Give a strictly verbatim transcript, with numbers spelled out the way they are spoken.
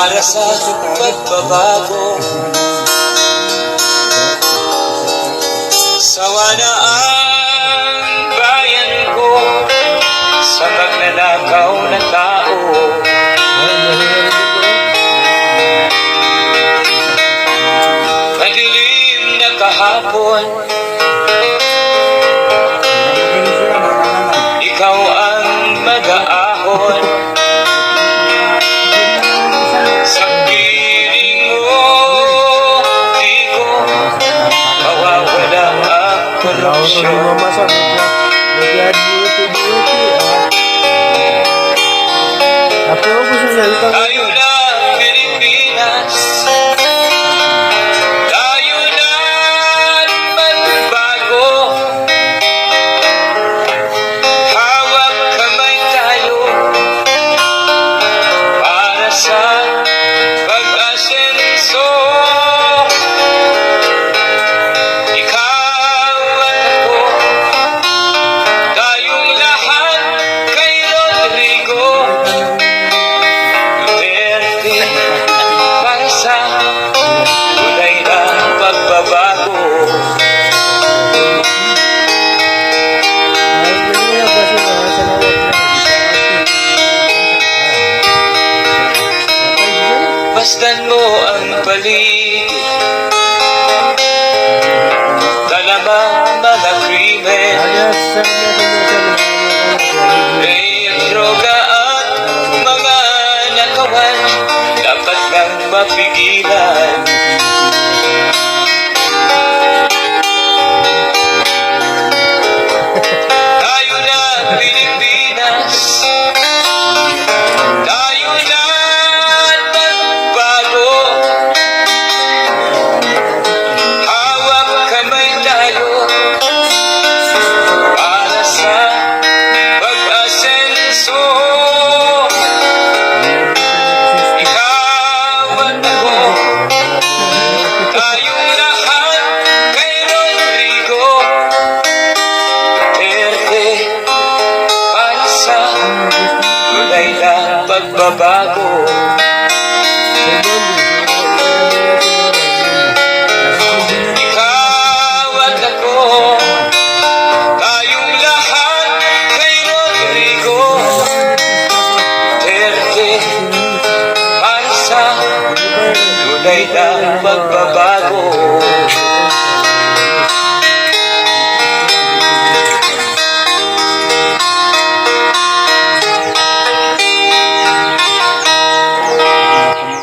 Para sa pagbabago, sawa na ang bayan ko sa magnanakaw na tao. Madilim na kahapon, ikaw ang mag-aahon. Sa piling mo, di ko mawawala ang korupsyon. Tayo na Pilipinas, tayo na magbago. Hawak kamay tayo para sa pag-asenso. Ikaw at ako, tayong lahat kay Rodrigo Duterte, para sa tunay na pagbabago. Masdan mo ang paligid, talamang mga krimen, may droga at mga nakawan, dapat nang mapigilan. Tayo na Pilipinas, tayo na magbago. Hawak kamay tayo para sa pag-asenso. Ikaw at ako, tayong lahat kay Rodrigo Duterte, para sa tunay na pagbabago. Ikaw at ako, tayong lahat kay Rodrigo Duterte, para sa tunay na pagbabago.